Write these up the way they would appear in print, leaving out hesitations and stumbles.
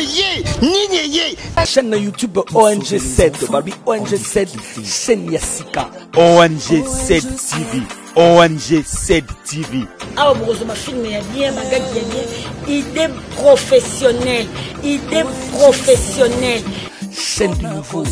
eye nini eye chaîne na youtube ong 7 balobi ong 7 chaîne ya sika ong 7 tv ong 7 tv awa bokozwa bafilme ya bien bagagi ya bien idée professionnelle idée professionnelle chaîne du nouveau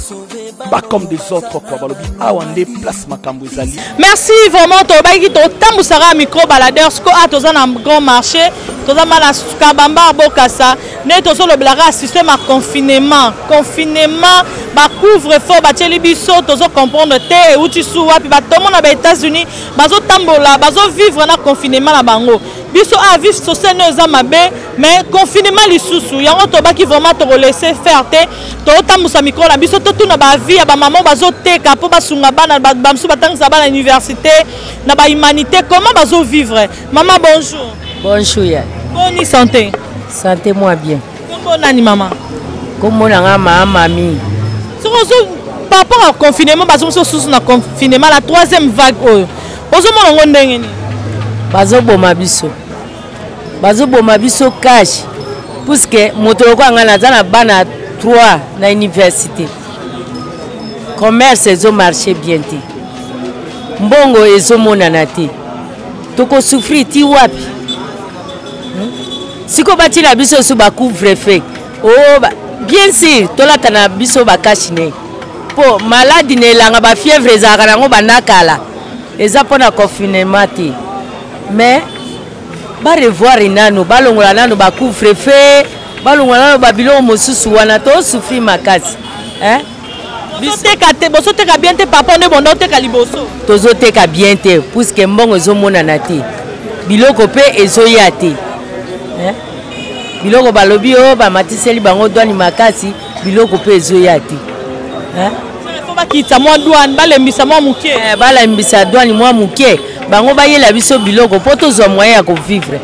pas comme des autres quoi balobi awa nde place makambo ezali merci vraiment tolobaki totambusaka micro baladeur siko a toza na grand marché toza ma na kabamba bokasa nde tozolobelaka système ya confinement confinement bacouvre feu batieli biso tozo comprendre te euti su wapi batomo na ba états-unis bazotambola bazovivre na confinement na bango biso a vie sociale no eza mabe mais confinement lisusu yango tobaki vraiment tokolaisse faire te totambusa mikro na biso totuna baavis ya bamama bazoteka mpo basunga bana bamosusu batangisa bana université na bahumanité comment bazovivre mama bonjour bonjour ya boni santé santé moi bien kombo nani mama kombo na nga maa mami soki ozo par rapport à confinement bazo mosusu na confinement la troisième vague oyo ozomona yango ndenge nini bazoboma biso bazoboma biso cash puisque moto lokola ngai naza na bana 3 na université commerce ezomarche bien te mbongo ezomonana te tokosouffrir ti wapi hmm? sikoyo batila biso su bacouvre feu oh, ba, bien sûr tolata na biso bakashine mpo maladi na elanga bafièvre ezalaka nango banakala eza mpo na confinement te mais barevoir nano balongola nano bacouvre feu balongola nano babiloko mosusu wana tosouffrir makasi eh? bozoteka te bozoteka bien te papa nde bonda oteka liboso tozoteka bien te puiske mbongo ezomonana te biloko mpe ezoya te eh? biloko balobi o oh, bamatiseli bango dwani makasi biloko mpe ezoya te eh? bakitisa mwa douane balembisa mwa moke eh, balembisa douane mwa moke bango bayela biso biloko mpo tozwa moyen ya kovivre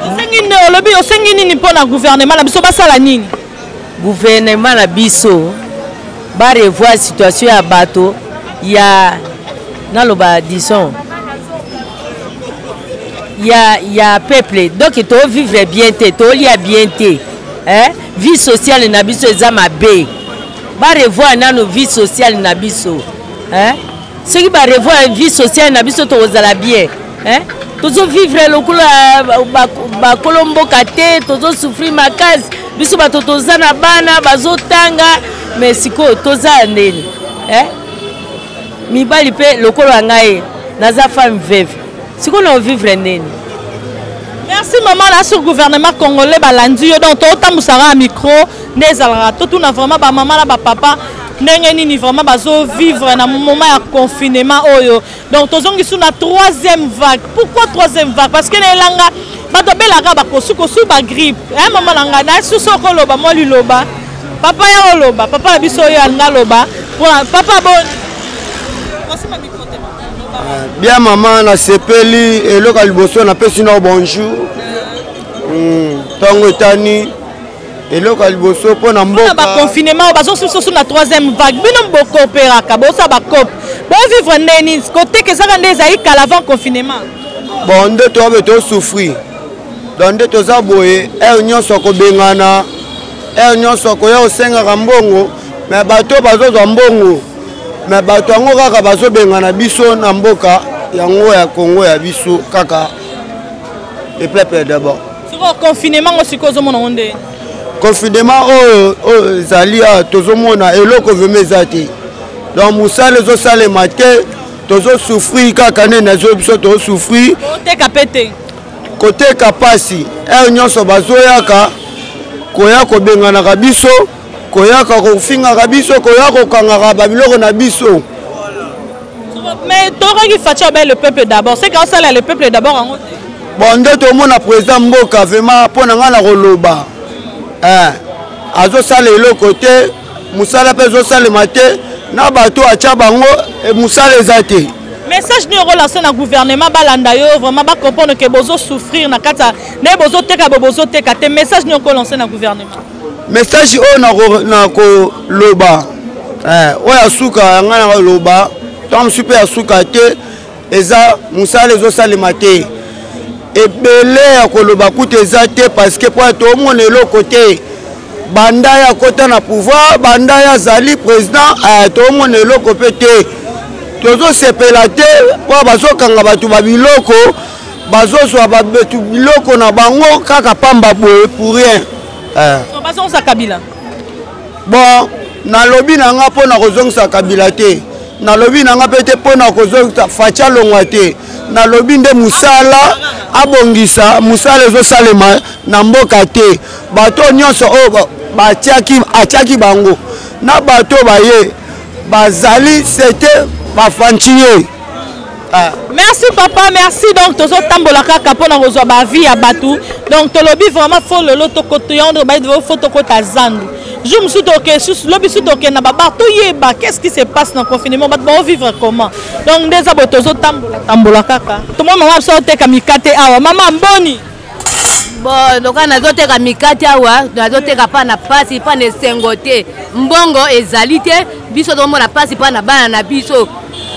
osengi nde olobi osengi nini mpo na gouvernement na biso basala nini gouvernement na biso ba revoir situation ya bato ya naloba disons ya ya peuple donc tovivre bien te tolia bien te eh? vie sociale na biso eza mabe ba revoir nano vie sociale na biso eh? soki ba revoir vie sociale na biso tokozala bien eh? tozovivre lokola bakolo mboka te tozosouffrir makasi biso bato toza na bana bazotanga me sikoyo toza ndeni eh? mibali mpe lokola ngai naza femme veuve sikoyo na ovivre ndeni merci maman na sur gouvernement congolais balandi yo donc totambusaka ya micro nde ezalaka totuna vraiment bamama na bapapa ndenge nini vraiment bazovivre na moment ya confinement oyo donc tozongi su na troisième vague pourquoi troisième vague parce que na elanga bato abelaka bakosukosu bagrippe e mama na ngai na susu okoloba mwa liloba papa ya oloba papa na biso oyo alinga aloba papa boni ah, bien mama nasepeli eloko ya liboso napesi nao bonjour ntango hmm, etani eloko ya liboso mpo na mboka baconfinement oyo bazosususu na troisième vague bino bokooperaka bosala bacope bovivre nde nini koteka ezaka nde ezali kala avant confinement bon nde toabe tosouffrir donc nde toza boye heure nyonso akobengana heure nyonso akoya kosengaka mbongo me bato bazozwa mbongo me bato yango kaka bazobengana biso na mboka yango ya kongo ya biso kaka le peuple d'abord sikoyo confinement ngo sikoyo ozomona ngo nde confinement oyo oyo ezali awa tozomona eloko vraimen eza te donc mosala ezosalema te tozosouffrir kaka nde nazo biso tozosouffrir oteka mpe te koteka mpasi heure nyonso bazoyaka koya kobenganaka biso koyaka kofingaka biso koya kokangaka babiloko na biso mais tokaki faci abe le peuple d'abord c'est qu'osala le peuple d'abord yango te bon nde tomona président mboka vraiment mpo na ngai na koloba eh, azosala eloko te mosala mpe ezosalema te na bato atya bango eh, mosala eza te message nini okolanse na gouvernement balanda yo vraiment bacomprendre ke bozosouffrir na kati ya nde bozoteka bo bozoteka te message nini okolanse na gouvernement message oyo nakoloba eh, oyo ya suka ya ngai nakoloba ntango mosusu mpe ya suka te eza mosala ezosalema te ebele ya koloba kutu eza te parceke mpo tomona eloko te. Banda ye akota na pouvoir, banda ye azali président, eh, tomona eloko mpe te. Tozosepela te mpo bazokanga bato ba biloko, bazozwa bato biloko na bango kaka pamba boye pour rien. Eh. Bazongisa Kabila. Bon, nalobi na nga mpo na kozongisa Kabila te, nalobi na nga mpe te mpo na kozongisa Fatshi alongwa te, nalobi nde mosala abongisa mosala ezosalema na mboka te. Bato nyonso oyo batiaki atiaki bango na bato baye bazali sete bafantiye. Ah. Merci papa, merci. Donc tozotambola kaka mpona kozwa baavis ya bato. Donc tolobi vraiment fo lelo tokotoyandre fo tokota zandu jour mosusu toke susu lobi susu tokende na babar toyeba qu'est ce qui se passe na confinement, bato baovivre comment. Donc nde eza boye, tozotambola tambola kaka. Tomoni mama biso oteka mikate awa. Mama, mboni? Bon, lokola nazoteka mikate awa, nazoteka mpa na mpasi, mpa na esengo te. Mbongo ezali te, biso tozomona mpasi mpa na bana na biso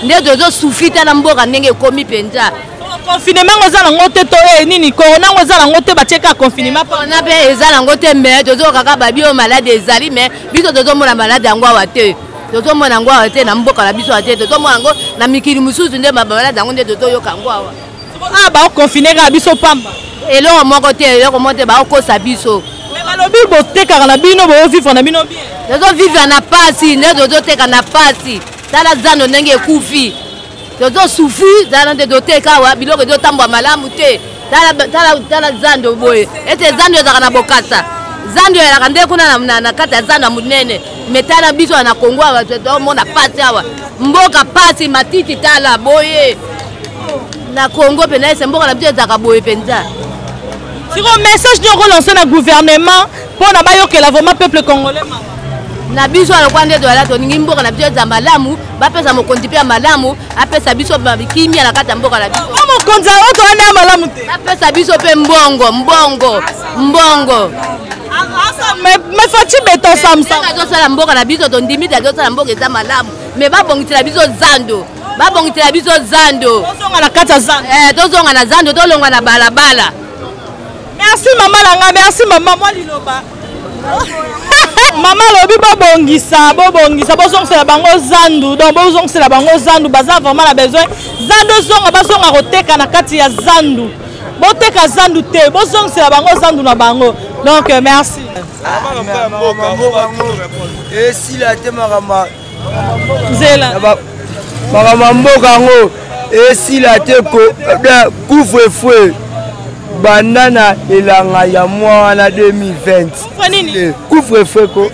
nde tozosufri. Tala mboka ndenge ekomi mpenza. Confinement ngo eza nango te to eh, nini, corona ngo eza nango te, batie kaka confinement? Corona mpe eza nango te, mais tozoyoka kaka babi oyo malade ezali, mais biso tozomona malade yango awa te. Tozomona yango awa te na mboka na biso awa te. Tozomona yango na mikili mosusu nde malade yango nde tozoyoka yango awa. Ah, baoconfine kaka biso pamba. Eloko moko te, eloko moko te, baokosa biso. Mais balobi botekaka na bino, boovivre na bino bien. Tozovivre na pasi nde tozoteka na pasi. Tala zando ndenge ekufi, tozosufri. Tala nde toteka awa, biloko ezotambwa malamu te. Tala, tala, tala zando boye, ete zando ezalaka na Bokasa, zando ezalaka nde kuna na kati ya zando ya monene. Me tala biso na Kongo awa, tomona pasi awa, mboka pasi, matiti, tala boye na Congo mpenza. Ese mboka na biso ezalaka boye mpenza. Siko message nini okolance na gouvernement mpo na bayokela vraiment peuple congolais mawa? Na biso alokwa nde toyala, tolingi mboka na biso eza malamu, bapesa mokonzi mpe ya malamu, apesa biso kimia na kati ya mboka na biso. O mokonzi oyo toyanda ya malamu te. Apesa biso mpe mbongo, mbongo, mbongo. Mais Fatshi Béton samsam azosala mboka na biso, tondimi te azosala mboka eza malamu, mais babongisela biso zando, babongisela biso zando. Tozonga na kati ya zando. Eh, tozonga na zando, tolongwa na balabala. Merci mama na nga, merci mama. Mwa liloba mama alobi bobongisa, bobongisa, bozongisela bango zandu. Donc bozongisela bango zandu, baza vraiment na besoin zandu ezonga, bazonga koteka na kati ya zandu. Boteka zandu te, bozongisela bango zandu na bango. Donc merci. Esila te makambo. Nzela. Makambo ya mboka yango esila te. Couvre-feu banda na elanga ya mwa wana 2020, couvre-feu ko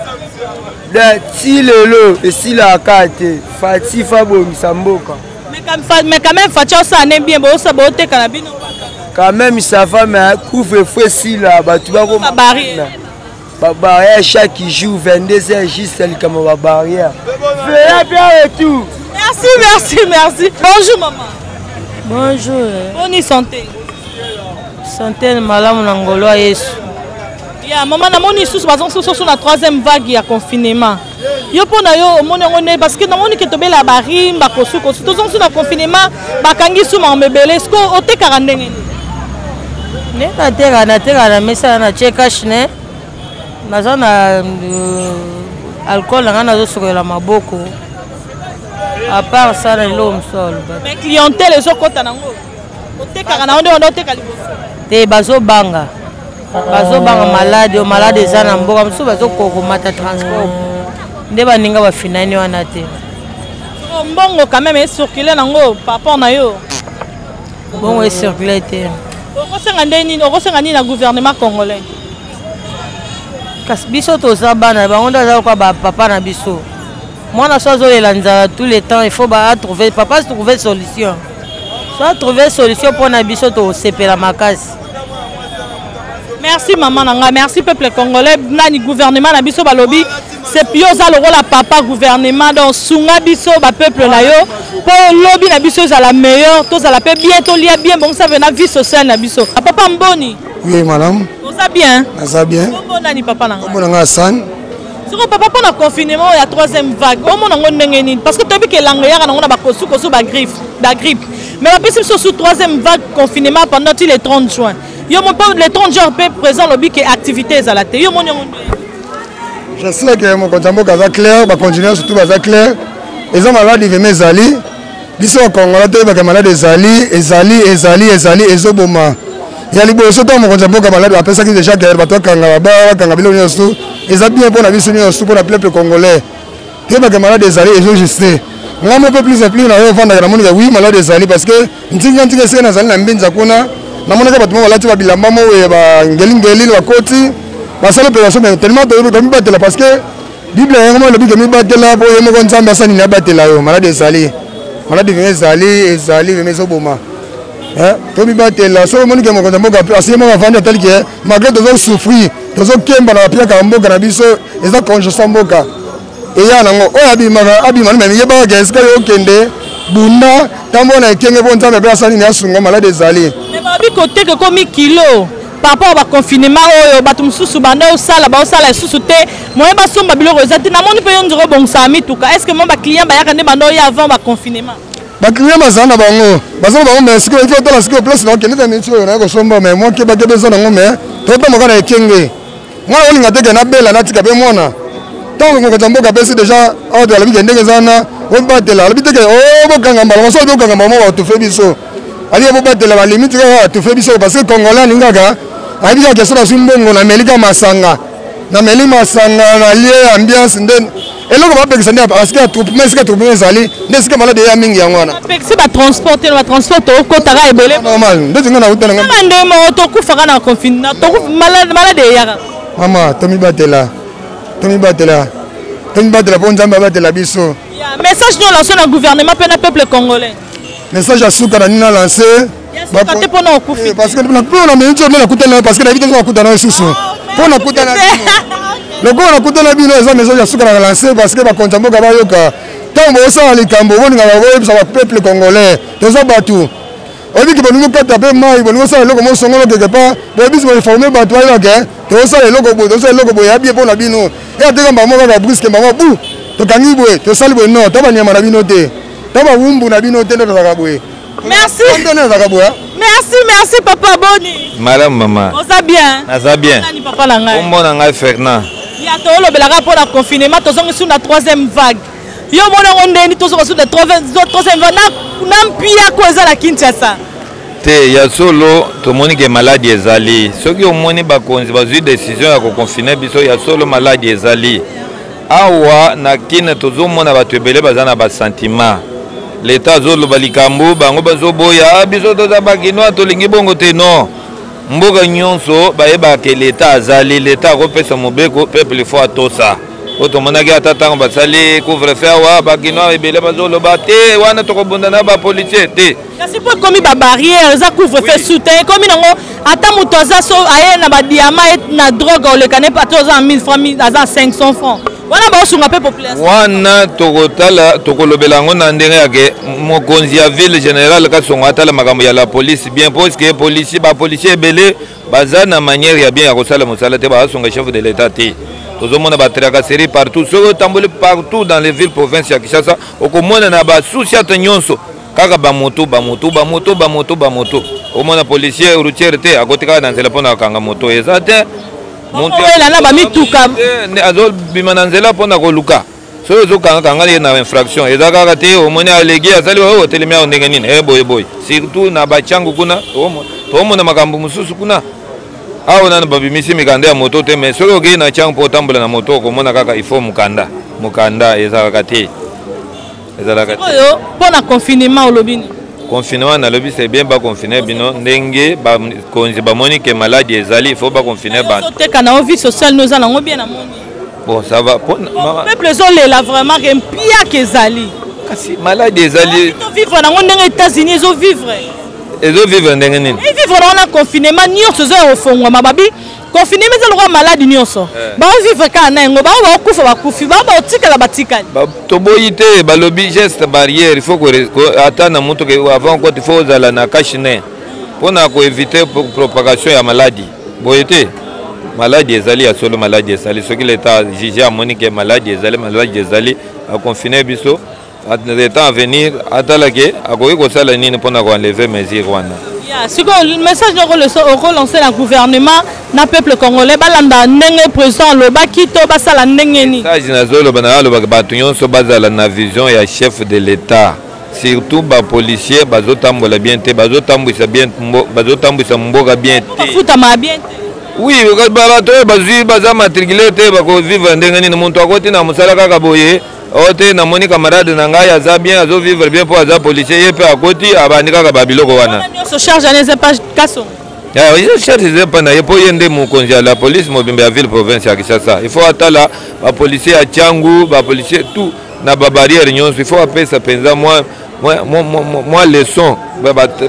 da ti lelo esilaka te. Fatshi abongisa mboka. Mais quand même Fatshi osala ne bien, bosa boteka na bino. Quand même ça va, mais couvre-feu esila, bato bakoma babarrière, babarrière chaque jour 22 heures, juste likambo babarrière. Veya bien et tout. Merci, merci, merci. Bonjour maman. Bonjour. Boni santé? Santé malamu na ngolo ya Yesu. Ya mama, namoni lisusu bazongi na troisième vague ya confinement. Yo, mpo na yo, omoni yango nde? Parce que namoni ke tobela barime, bakosukosu, tozongi na confinement, bakangi su makambo ebele. Ceque otekaka ndenge nini? Nde nateka, nateka na mesa, na tie cache-nez, naza na alcool na ngai, nazosokolela maboko. À part ça, na eloko mosusu aloba. Mais clientèle ezokɔta nango? Otekaka na yo nde wana oteka liboso? Te, bazobanga, bazobanga malade oyo. Malade eza na mboka mosusu, bazokokomata transport nde baninga bafinani wana te. Mbongo quand même ecircule nango par rapport na yo? Mbongo ecircule te. Okosenga nde nini? Okosenga nini na gouvernement congolais? Kasi biso toza bana, bango nde aza lokola bapapa na biso. Mwana so azolela nzala tout le temps, il faut batrouver papa, trouver solution. So atrouver solution mpo na biso, tosepela makasi. Merci mama na ngai, merci. Peuple congolais, nani gouvernement na biso balobi yo oza lokola papa gouvernement, donc sunga biso bapeuple na yo mpo lobi na biso ezala meilleur, tozala mpe bien, tolia bien, bongisa mpe na vie sociale na biso. Papa, mboni? Oui madame. Oza bien? Naza bien. Kombo nani, papa na ngai? Kombo na ngai Hassan. Siko papa, mpo na confinement oyo ya troisième vague, omona yango ndenge nini? Parce que toyebi ke elanga eyaka nango na bakosukosu, bagriffe, bagrippe, mais bapesi biso su troisième vague, confinement pendant ti le 30 juin. Yo mo mpo le 30 juin mpe présent lobi ke activité ezala te. Yo moni yango ndenge? Je sais que mokonzi ya mboka aza clair, bakonzi nyonso tout baza clair. Eza maladi vraimen ezali. Biso bakongola toyebaka maladi ezali, ezali, ezali, ezali, ezoboma. Ya liboso ntango mokonzi ya mboka maladi apesaki deja ke bato bakanga ba bakanga biloko nyonso eza bien mpo na biso nyonso mpo na peuple congolais. Toyebaka maladi ezali ezojuste. Nga moko plus plus na yo ofandaka namoni ke oui maladi ezali parce que ntinga ntinga esika nazali na mbinza kuna namonaka bato moko balati babilamba moko ya bangelingeli bakoti basali opération mais tellement tomibatela parce que bible yango moko elobi ke mibatela mpo ye moko nzambe asala nini abatela yo maladi ezali maladi vraimen ezali ezali vraimen ezoboma tomibatela soki omoni ke mokonzi ya mboka asi ye moko avandi atali ke malgré tozosouffrir tozokemba na bapiaka ya mboka na biso eza congestion mboka eya nango oyo abimaka abima meme yebaka ke esika yo okende bunda ntango na ekenge mpo nzambe mpe asali nini asunga malade ezali. Mais babi koteka ekomi kilo par rapport ya baconfinement oyo bato mosusu banda osala baosala lisusu te moyen basomba biloko eza te. Namoni mpe yo nzoko obongisaka mituka, est ce que mo baclient bayaka nde banda oya avant baconfinement? Baclient bazala na bango, baza na bango, mais sikoyo ifo otala sikoyo place na okende ta miniti oyo naye kosomba, mais mwa kebakeba eza nango, mais totamboka na ekenge. Mwana olinga te ke nabela natika mpe mwana. Ntango mokonzi ya mboka apesi deja ordre, alobi ke ndenge eza wana obatela, alobi te ke oh, bokanga mbala mosusu, alobi okanga mbala moko batufe biso, alobi bobatela balimite kaka batufe biso, parce que congolais alingaka ayebi kaka keso nazwi mbongo nameli kaka masanga, nameli masanga nalie ambiance nde eloko bapekisa nde parce que attroupement, esika attroupement ezali nde esika malade eya mingi, yango wana. Bapekisi batransport te, batransport tokotaka ebele. Normal ndeti nga nauta na nga nde moko tokufaka na confinement, malade eyaka. Mama, tomibatela, tomibatela, tomibatela mpo nzambe abatela biso. Message nio lance na gouvernement mpe na peuple congolais? Message ya suka na nini na lance te mpona okufi eh, parce que mpo na miniti oyo nde nakutana nayo, parce que nayebi te soki nakutana nayo lisusu mpo nakutana lokola nakutana bino, eza message ya suka na lance parce que bakonzi ya mboka bayoka. Ntango bosala likambo bolingaka boyebisa bapeuple congolais, toza bato oyebiki bolingi okata mpe mai, bolingi osala eloko mosongolo quelque part, boyebisi boinforme bato bayeba ke tozosala eloko boye, tozosala eloko boye ya bie mpo na bino. E ateka bango kaka brusque, bango bu tokangi boye, tosali boye, non, to banyama na bino te, to bawumbu na bino te, nde tozalaka boye. Merci. Nde nazalaka boye. Merci, merci papa boni. Malamu mama. Oza bien? Naza bien. Nani papa na ngai? Kombo na ngai Fernand. Ya tolobelaka mpo na confinement, tozongi su na troisième vague. Yo omona yango ndeni tozonga su na troisième vague na mpiako eza na Kinshasa? Te, ya solo tomoni ke maladi ezali. Soki omoni bakonzi bazwi décision ya koconfine biso, ya solo maladi ezali. Awa na Kine tozomona bato ebele baza na basentiment. Leta azoloba likambo, bango bazoboya. Biso toza bakinois, tolingi bongo te. Non, mboka nyonso bayebaka ke leta azali, leta akopesa mobeko, peuple faut atosa. Oyo tomonaki ata ntango basali couvre-feu awa, bakinois ebele bazoloba te, wana tokobunda na bapolicier te. Kasi mpo ekomi babarrière, eza couvre-feu oui. Soutien ekomi nango, ata moto aza so aye na badiama na drogue oleka ne ata oza na 1000 francs, aza na 500 francs, wana baosunga mpe population. Wana tokotala, tokolobela yango na ndenge yake mokonzi ya ville générale Kasongo atala makambo ya la police bien, parce que policier, bapolicier ebele baza na manière ya bien ya kosala mosala te, basunga chef de l'état te. Tozomona batracasserie partout. Soki otamboli partout dans les villes province ya Kinshasa, okomona na basusiate nyonso kaka bamoto, bamoto, bamoto, bamoto, bamoto. Omona policier routier te, akoti kaka na nzela mpona kokanga moto eza te. Oyela na bamituka. Azobima na nzela mpona koluka soki ozokangakanga ye na infraction eza kaka te. Omoni alegi azali oyo otelemi awa ndenge nini, boye boye, surtout na bachangu kuna toomona makambo mosusu kuna. Awa nano babimisi mikanda ya moto te, mais soki okei na changu mpo otambola na moto, okomona kaka il faut mokanda, mokanda ezalaka te, ezalaka te. Oyo mpo na confinement olobi nini? Confinement nalobi c'est bien baconfine bino ndenge bakonzi bamoni ke maladi ezali, il faut baconfine bato. Ozoteka na yo vie sociale no eza nango bien, namoni. Bon, ça va. Peuple ezolela vraiment ke mpiaka ezali. Kasi maladi ezali. Tovivre nango ndenge États-Unis ezovivre. Ezovivre ndenge nini? Evivre nango na confinement nyonso eza ya kofongwama. Babi confinement eza lokola maladi nyonso, baovivre kaka na yango, bao baokufa bakufi, bao baotikala batikali. Toboyi te, balobi geste barrière, il faut ata na motuka avant kota il faut ozala na cache-nez mpona koevite propagation ya maladi. Boye te, maladi ezali ya solo, maladi ezali. Soki leta juge amoni ke maladi ezali, maladi ezali, aconfine biso. Le temps à venir atalake akoki kosala nini mpona koenleve mesure wana. Ya sikoyo message noko okolancer na gouvernement na peuple congolais, balanda ndenge président alobaki to basala ndenge nini? Message nazoloba, nalobaka bato nyonso bazala na vision ya chef de l'État, surtout bapolicier bazotambola bien te, bazotambwisa bien, bazotambwisa mboka bien te. Bafutama bien te. Oui, bato oyo bazwi baza matricule te, bakovivre ndenge nini? Moto akoti na mosala kaka boye oyo te, namoni camarade na ngai aza bien, azovivre bien mpo aza policier, ye mpe akoti, abandi kaka babiloko wana. Nyonso charge wana eza pa Kasongo. Eza charge eza epa na ye, mpo ye nde mokonzi ya la police mobimba ya ville province ya Kinshasa. Il faut atala bapolicier ya Tshangu, bapolicier tout na babarrière nyonso. Il faut apesa mpenza mwa leçon,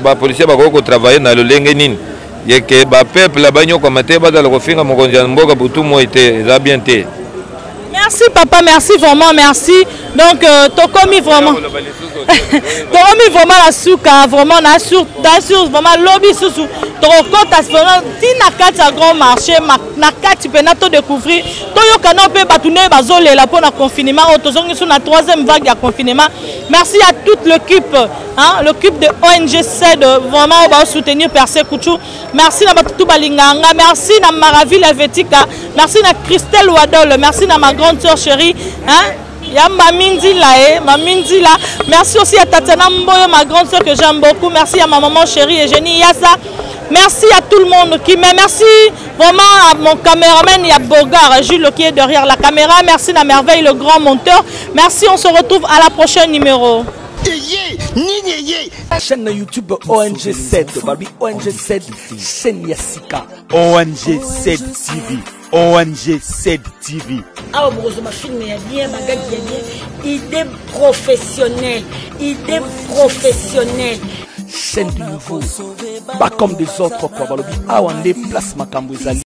bapolicier bakoki kotravailler na lolenge nini yeke bapeuple banyokwama te, bazala kofinga mokonzi ya mboka butu moi te, eza bien te. Merci papa, merci vraiment, merci. Donc tokomi vraiment la suka, vraiment na sur na sur vraiment lobi susu tokokota vraiment ntina kati ya grand marché, na kati mpena to découvrir, toyoka na mpe bato ndenge bazolela mpo na confinement oyo tozongi so na troisième vague ya confinement. Merci à toute l'équipe, hein, l'équipe de ONG CED, vraiment oyo bazosoutenir Perse Kuchu. Merci na bato tu balinganga, merci na Maraville Helvetica, merci na Christelle Wadol, merci na ma grande sœur chérie, hein, ya Mami Nzila, eh, Mami Nzila. Merci aussi à Tatiana Mboyo, ma grande sœur que j'aime beaucoup. Merci à ma maman chérie Eugénie Yassa. Merci à tout le monde qui m'aime. Merci vraiment à mon caméraman, il y a Bogart, Jules qui est derrière la caméra. Merci à Merveille, le grand monteur. Merci, on se retrouve à la prochaine numéro. Chaîne YouTube ONG 7, babi ONG 7, chaîne ya sika. ONG 7 TV, ONG 7 TV. Awa bokozwa bafilm ya bien, bagagi ya bien, idée professionnelle, idée professionnelle. Chaîne du nouveau, pas comme des autres quoi. Balobi awa nde place makambo ezali.